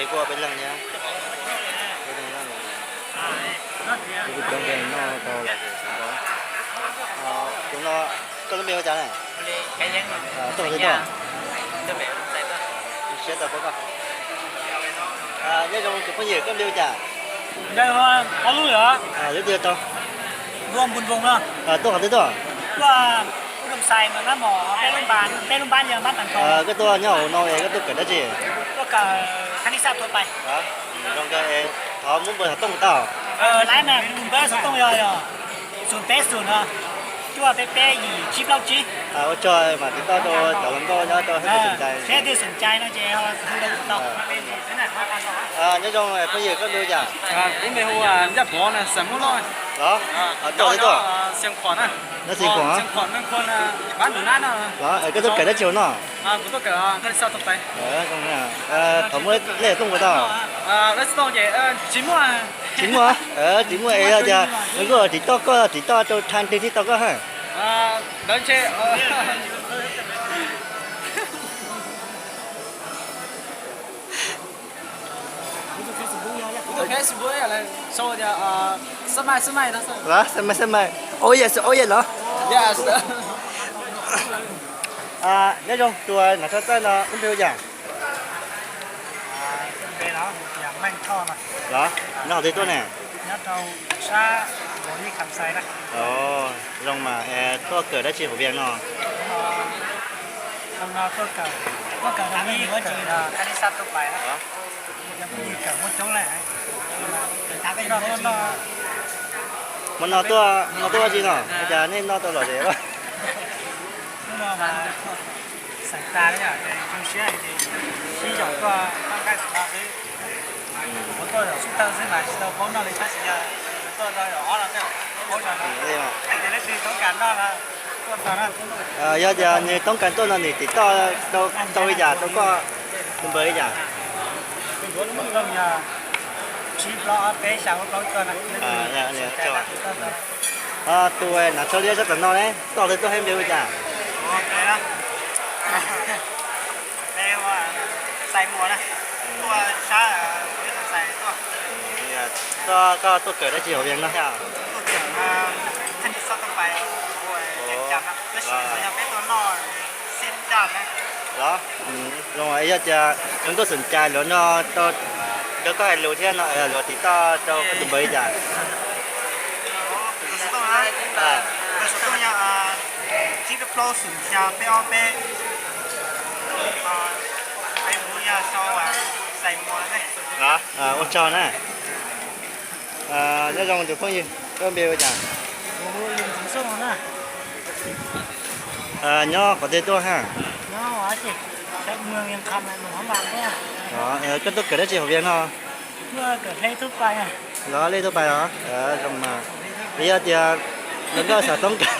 Ua peb leeg thiab. Peb leeg noj, peb coob nqe noj tau los xav npau. Tus no, koj lub npe hu cas na? Tuaj qhov twg tuaj? Siab tau pab koj. Nyob zoo tus phooj ywg, koj npe hu cas? Lub twg tau? Tuaj qhov twg tuaj? Koj tuaj nyob hauv no es koj tuaj kawm dab tsi? Zoo kawg, thov muab npawb xov tooj tau? Xov tooj yog xum peb xum cuaj peb peb yim tsib plaub tsib. Ua tsaug mas tiv toj rau cov hluas nkauj nyob rau seb leej twg xom cai no ces hu rau kuv tau. Nyob zoo phooj ywg, koj npe hu cas? Kuv npe hu Ncaj Pov na, Xeem Muaj Loj. Los, tuaj qhov twg tuaj? Nyob Xeev Khuam, Meej Khuam, Pab Num Nab no. Los, koj tuaj kawm dab tsi hauv no? Thov muab lej xov tooj kuv tau? Tsis muaj. Tsis muaj, tsis muaj es yog tias hluas nkauj tiv toj koj, tiv toj rau thaj twg thiaj tau koj ha? Xab mais, xab mais, ua yam xwb, ua yam los. Nyob zoo, tus hnav tsho txaij no lub npe hu cas? Los, nyob qhov twg tuaj ne? Zoo mas, tuaj kawm dab tsi hauv Vias no? Hmo no tuaj, hmo no tuaj ua dab tsi no? Ua cas nej noj tau lom zem? Yog tias nws toob kas tuaj no nws tiv toj tau li cas rau koj, tus npawb li cas? Tus hnav tsho liab sab tom no ne, koj twb tuaj thiab npe hu cas? Koj tuaj kawm dab tsi hauv Vias no thiab? Los, zoo yog tias hluas nkauj xom cai luag nrog koj hais lus thiab no luag tiv toj rau koj tus npawb li cas? Ua tsaug na. Nyob zoo tus phooj ywg, koj npe hu cas? Nyob qhov twg tuaj ha? Koj tuaj kawm dab tsi hauv Vias no? Los lej tuaj pais os. Zoo mas, yog tias hluas nkauj xav toob kas,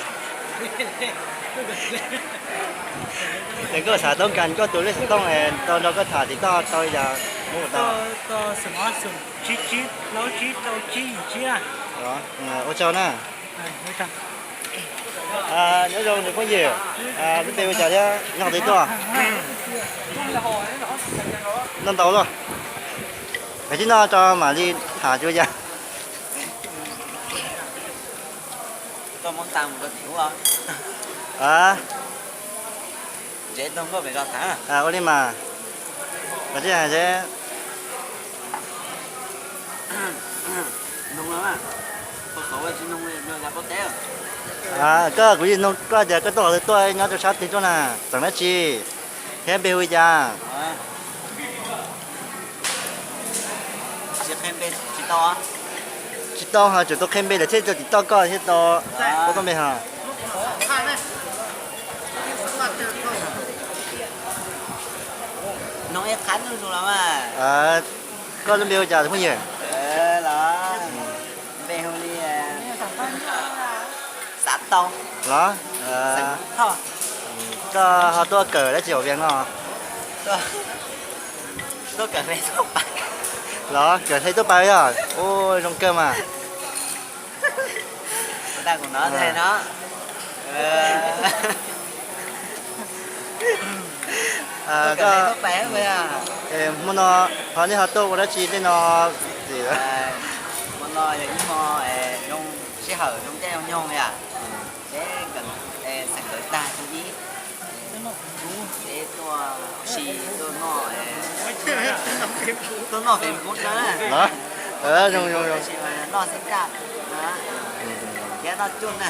hluas nkauj xav toob kas koj tus lej xov tooj tau nrog koj tham tiv toj tau li cas muab kuv tau? Ua tsaug na. Nyob zoo tus phooj ywg, lub npe hu cas thiab nyob qhov twg tuaj? Noj ntau luaj. Koj tsis noj tso mam li tham tsuas yam. Ua li mas, koj tsis hais seb. Koj kuv yeej nug koj tias koj tuaj qhov twg tuaj, nyob rau sab twg tuaj na, xeem dab tsi, thiab npe hu li cas? Tsis tau, ho tseem tau qhia npe lawm thiaj tau tiv toj koj thiab tau paub koj npe hos. Koj lub npe hu cas phooj ywg? Npe hu li Xav Tau. Los, koj ho tuaj kawm dab tsi hauv Vias no? Tuaj kawm hle tuaj pais. Los kawm hle tuaj pais yog? Ua zoo kawg mas. Kuv ntag kuv no ntag no. Koj, hmo no ho nej ho tuaj ua dab tsi tej no? Hmo no yog ib hmo zoo sij hawm zoo caij zoo nyoog yom. Peb xeem lawv tag xyoo ib, peb tuaj ua si tuaj noj, tuaj noj Facebook no, zoo zoo zoo, noj xab caj thiab noj cuj na.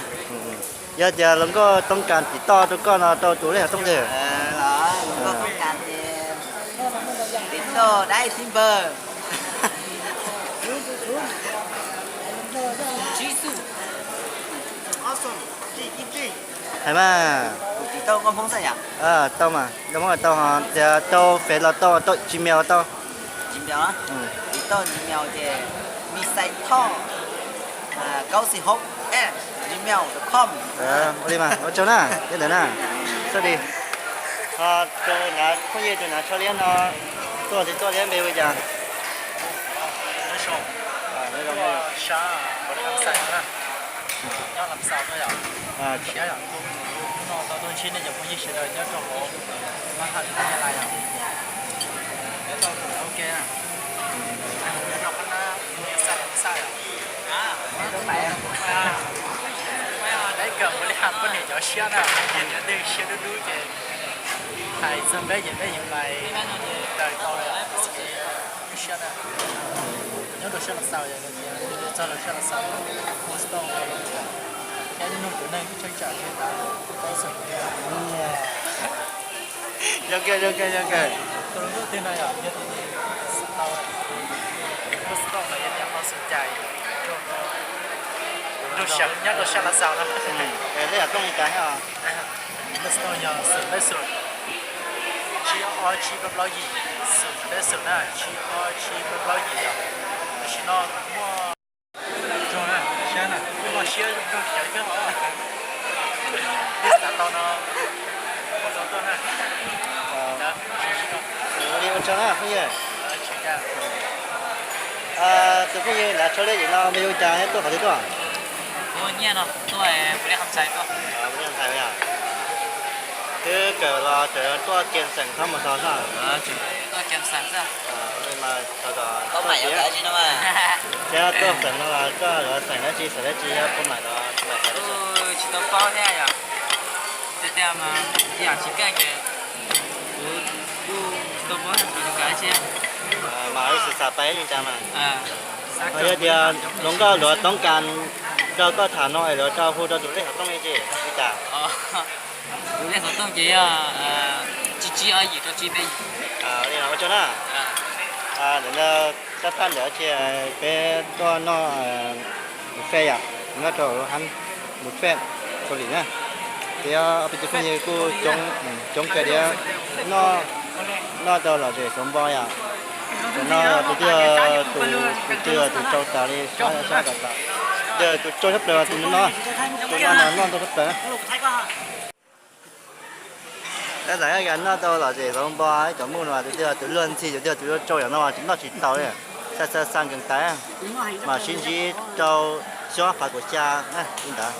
Yog tias hluas nkauj toob kas tiv toj rau koj no rau tus lej hav tooj twg? Hluas nkauj toob kas ces tiv toj dab tib npawg. Hais mas. Tiv tau Nkauj Hmoob xwb yom? Tau mas, Nkauj Hmoob tau, ho tias tau Face los tau, tau Gmail los tau. Gmail, tiv tau Gmail ces mixaithoj kaub xi hoob at gmail dot com. Ua li mas ua tsaug na, li ntawd na. Sawv daws, ho tus nav phooj ywg tus nav tsho liab no tuaj tsis tuaj thiab npe hu cas? Nyob Lam Xaus no yom. Siab yom, hnub no tau tuaj ntsib nej cov phooj ywg sawv daws nyob rau hauv Mab Haj Teb Nyab Laj yom. Nyob rau tus ok na, nyob rau qhov na, xaj xaj yom. Dab kawm ua li hais poj niam cov siab na, ces cov twg siab dub dub ces hais txog peb ces peb yeej pais daws tau lawm. Lub siab na, nyob rau sab Las Xaus, yog tias txog rau sab Las Xaus, hu Stone, thiab nug tus neeg cheeb tsam seb tas tau xwm. Zoo kawg, zoo kawg, zoo kawg. Tus hluas nkauj twg no yom, yog tias tau hu Stone no yog tias ho xum cais rau, rau sab, nyob rau sab Las Xaus no. Lej hav tooj li cas thiab? Lub Stone yog xum peb xum, tsib ob tsib plaub plaub yim, xum peb xum na, tsib ob tsib plaub plaub yim yom. Tam sim no kuv muaj zoo na, siab na, kuj muaj siab zoo kawg thiab os. Twb xav tau no, ua tau tuaj na. Ua li ua tsaug na phooj ywg. Tus phooj ywg nav tsho liab yim no npe hu cas thiab tuaj qhov twg tuaj? Kuv nyiaj no tuaj Npus Lis Kham Xais tuaj. Npus Lis Kham Xais yom. Twb kawm los tseem tuaj Kias Xeem Thab Mus Xos xwb. Tuaj Kias Xeem xwb. Mas tau tom, thiab tuaj xeem no los koj yuav xeem dab tsi xeem dab tsi, yog puas maim los tsis maim xeem dab tsi? Tsis tau paub thiab yom. Tiag tiag mas ib yam tsis keej ces kuv kuj tsis tau paub xyov yuav kawm dab tsi. Mas ib xwm xav pais li cas mas. Yog tias hluas nkauj luag toob kas nrog koj tham no es luag rau hu rau tus lej hav tooj li cas? Tus lej hav tooj ces yog tsib tsib ob yim rau tsib peb yim. Ua tsaug na. Ntawm no sab thaj ntawm ces peb tuaj noj buffet yom, nyob rau hab buffet Kaus Lim na. Ces ob peb tus phooj ywg kuj coob kawg thiab, noj tau lom zem xauv npo yom. Tam no tus twg, tus twg tus tsau tas li, sab sab tas tas. Yog tus tsau tshaj plaws tus no, tus no mas noj ntau tshaj plaws. Tab sis noj tau lom zem xauv npo ib cov muj no, tus twg tus luag ntxhi, tus twg tus tsau yam no noj tsis tau li. Xa xa xa nkees tas, mam sib ntsib rau xyoo ob phav kaum xya li ntawd.